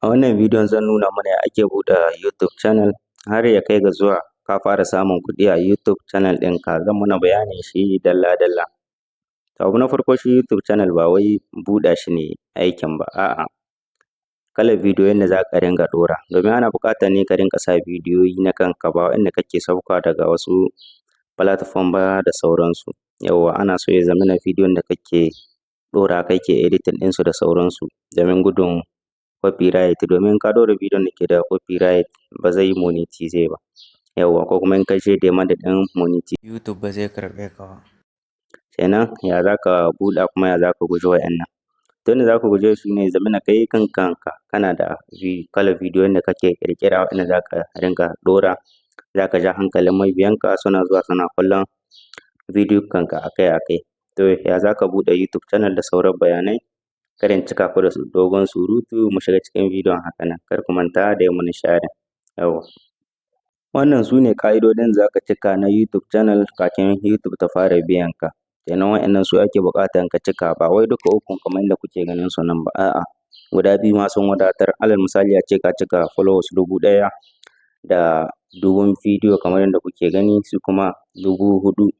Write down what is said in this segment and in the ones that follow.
A wannan bidiyon zan nuna mana ya ake buɗe YouTube channel har ya kai ga zuwa ka fara samun kuɗi a YouTube channel ɗinka. Zan mana bayanin shi dalla-dalla. Abu na farko, shi YouTube channel ba wai buɗa shi ne aikin ba, a'a, kalar bidiyoyin da za ka ringa ɗora, domin ana buƙatar ne ka rinƙa sa bidiyoyi na kanka, ba waɗanda kake sauka daga wasu platform ba da sauransu. Yawwa, ana so ya zamana bidiyon da kake ɗorawa kai ke editing ɗinsu da sauransu, domin gudun copyright, domin in ka ɗora bidiyon da ke da copyright ba zai yi monetize ba. Yawwa, ko kuma in ka je demand ɗin monetize, YouTube ba zai karɓe ka ba. Kenan ya za ka buɗa, kuma ya za ka guji waɗannan? Ta yanda za ka guje su ne, ya zamana kai kan kanka kana da kalar bidiyoyin da kake ƙirƙira waɗanda za ka rinƙa ɗora, za ka ja hankalin mabiyanka suna zuwa suna kallon bidiyonka akai-akai. To, ya za ka buɗe YouTube channel da sauran bayanai? Kada in cika ku da dogon surutu, mu shiga cikin bidiyon haka nan. Kar ku manta da yi mana sharing. Yawwa. Wannan su ne ƙa'idodin da za ka cika na YouTube channel kafin YouTube ta fara biyan ka. Kenan waɗannan su ake buƙatan ka cika, ba wai duka ukun kamar yadda kuke ganin su nan ba, a'a, guda biyu ma sun wadatar. Alal misali, a ce ka cika followers 1000 da dubun bidiyo kamar yadda kuke gani, su kuma 4000,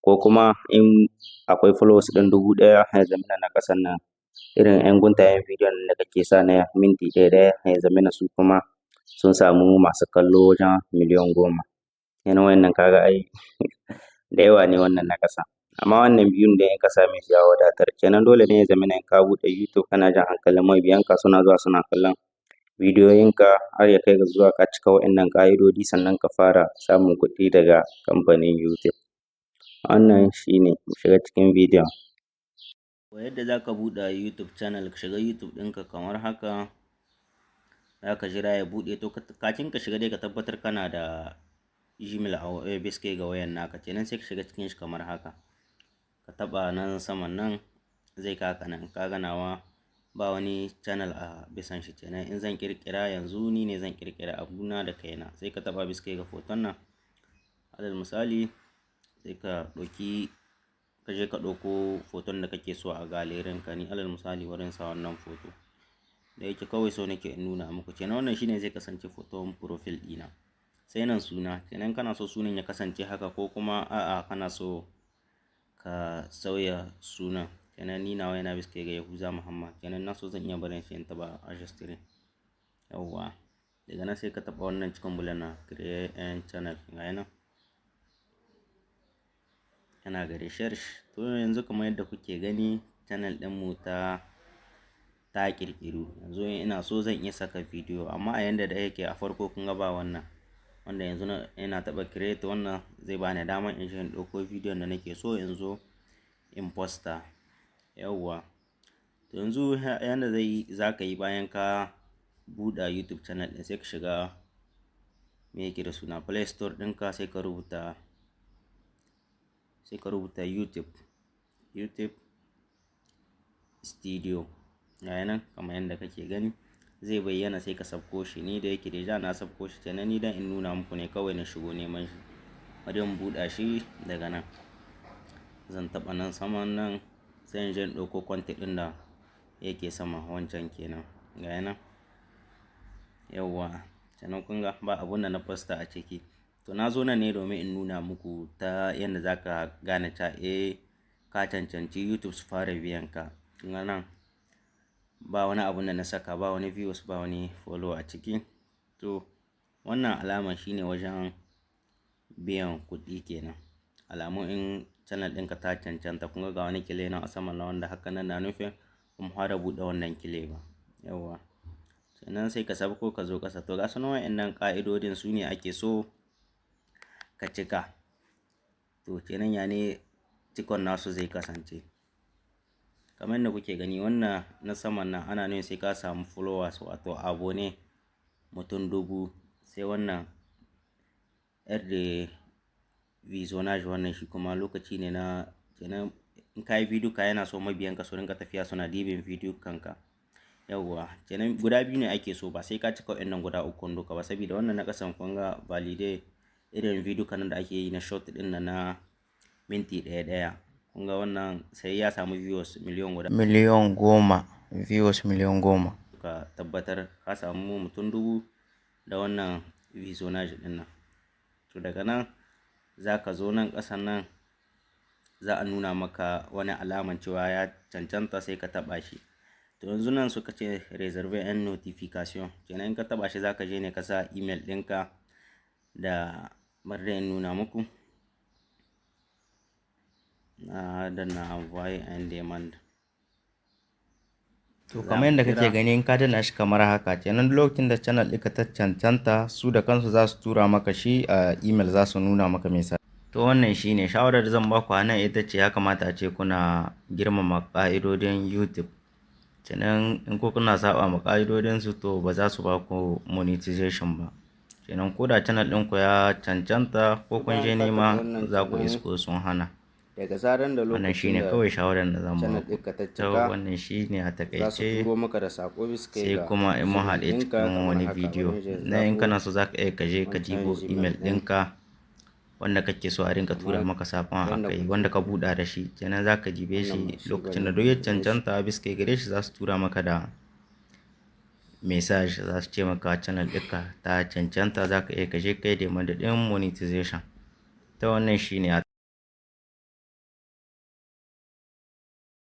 ko kuma in akwai followers ɗin 1000, ya zamana na ƙasan nan irin ‘yan guntayen bidiyon da kake sa na minti ɗaya ɗaya, ya zamana su kuma sun samu masu kallo wajen miliyan 10. Kenan waɗannan ka ga ai da yawa ne wannan na ƙasa. Amma wannan biyun dai in ka same su ya wadatar. Kenan dole ne ya zamana in ka buɗe YouTube kana jan hankalin mabiyanka suna zuwa suna kallon bidiyoyinka har ya kai ga zuwa ka cika waɗannan ƙa'idodi, sannan ka fara samun kuɗi daga kamfanin YouTube. Wannan shi ne, mu shiga cikin bidiyon. Yadda za ka buɗe YouTube channel: ka shiga YouTube ɗinka kamar haka, za ka jira ya buɗe. To, kafin ka shiga dai, ka tabbatar kana da Gmail a biske ga wayan naka. Kenan sai ka shiga cikin shi kamar haka. Ka taɓa nan saman nan, zai kawo ka nan. Ka ga nawa ba wani channel a bisan shi. Kenan in zan ƙirƙira yanzu, ni ne zan ƙirƙira abuna da kaina. Sai ka taɓa biske ga hoton nan. Alal misali, sai ka ɗauki, ka je ka ɗauko hoton da kake so a galleryn ka. Ni alal misali wurin sa wannan hoto. Da yake kawai so nake in nuna muku. Kenan wannan shine zai kasance hoton profile ɗina. Sai nan suna. Kenan kana so sunan ya kasance haka, ko kuma a'a, kana so ka sauya sunan. Kenan ni nawa yana biske ga Yahuza Muhammad. Kenan na so zan iya barin shi, in taɓa enregistrer. Yauwa. Daga nan sai ka taɓa wannan cikin bulan na create channel, ga nan. Yana ga research. To, yanzu kamar yadda kuke gani, channel ɗinmu ta ƙirƙiru. Yanzu in ina so zan iya saka bidiyo, amma a yanda da yake a farko, kun ga ba wannan. Wanda yanzu ina taɓa create wannan zai bani dama in je in ɗauko bidiyon da nake so in zo in posta. Yauwa. To, yanzu yanda zai za ka yi bayan ka buɗe YouTube channel ɗin, sai ka shiga, me yake da suna, Play Store ɗinka, sai ka rubuta YouTube Studio. Ga nan kamar yadda kake gani zai bayyana, sai ka sauko shi. Ni da yake deja na sauko shi, kenan ni dan in nuna muku ne kawai na shigo neman shi. Bari in buɗa shi daga nan. Zan taɓa nan saman nan, sai in je in ɗauko content ɗin da yake sama wancan kenan. Ga nan. Yauwa. Sannan kun ga ba abun da na posta a ciki. To, na zo nan ne domin in nuna muku ta yanda za ka gane cewa eh, ka cancanci YouTube su fara biyan ka. Kun ga nan ba wani abun da na saka, ba wani views, ba wani follow a ciki. To, wannan alama shine wajen biyan kuɗi kenan. Alamun in channel ɗinka ta cancanta. Kun ga wani clé nan a saman nan, wanda haka nan na nufin ba mu fara buɗe wannan clé ba. Yauwa. Sannan sai ka sauko ka zo ƙasa. To, ga su nan, wa'innan ƙa'idodin su ne ake so ka cika. To, kenan ya ne cikon nasu zai kasance? Kamar yadda kuke gani, wannan na saman nan ana nufin sai ka samu followers, wato abonnés, mutum 1000. Sai wannan heures de visionnage, wannan shi kuma lokaci ne na kenan in ka yi bidiyo ka yana so mabiyanka su rinƙa tafiya suna dibin bidiyo kanka. Yauwa, kenan guda biyu ne ake so, ba sai ka cika wa'innan guda ukun duka ba, saboda wannan na ƙasan, kun ga valide irin bidiyo nan da ake yi na short ɗin nan na minti ɗaya ɗaya. Kun ga wannan sai ya samu views miliyan guda. 10,000,000 views, 10,000,000. ka tabbatar ka samu mutum 1000 da wannan visionnage ɗin nan. To daga nan za ka zo nan ƙasan nan, za a nuna maka wani alaman cewa ya cancanta, sai ka taɓa shi. To yanzu nan suka ce "réserver une notification". Kenan in ka taɓa shi, za ka je ne ka sa email ɗinka da bari dai in nuna muku. Na danna "envoyer une demande". To kamar yadda kake gani, in ka danna shi kamar haka, kenan lokacin da channel ɗinka ta cancanta, su da kansu za su tura maka shi a email, za su nuna maka message. To wannan shine shawarar da zan baku a nan, ita ce ya kamata a ce kuna girmama ƙa'idodin YouTube. Kenan in ko kuna saɓa ma ƙa'idodinsu, to ba za su baku monetization ba. Kenan ko da channel ɗinku ya cancanta, ko kun je Bayan ka taɓa nema, wannan, za ku kenan isko sun hana. daga zaran da Wannan lokacin shine da kawai shawarar da zan channel baku. ɗinka ta To cika, wannan shine a za su taƙaice, turo maka da saƙo bisa kai sai ga kuma in mun Gmail haɗe ɗinka cikin kamar wani haka. bidiyo. Bari mu je in Na in zaɓo kana so, za ka iya ka je ka wancan dibo Gmail email ɗin ɗinka wanda kake so a rinka tura kamar maka saƙon a yanda kai, kuke wanda ka buɗa da shi. Kenan za ka dibe Wannan shi ba shi lokacin bane, da duk ya bari shi. cancanta bisa kai gare shi, za su tura maka da message, za su ce maka channel ɗinka ta cancanta, za ka iya ka je kai demand ɗin monetization. To wannan shine a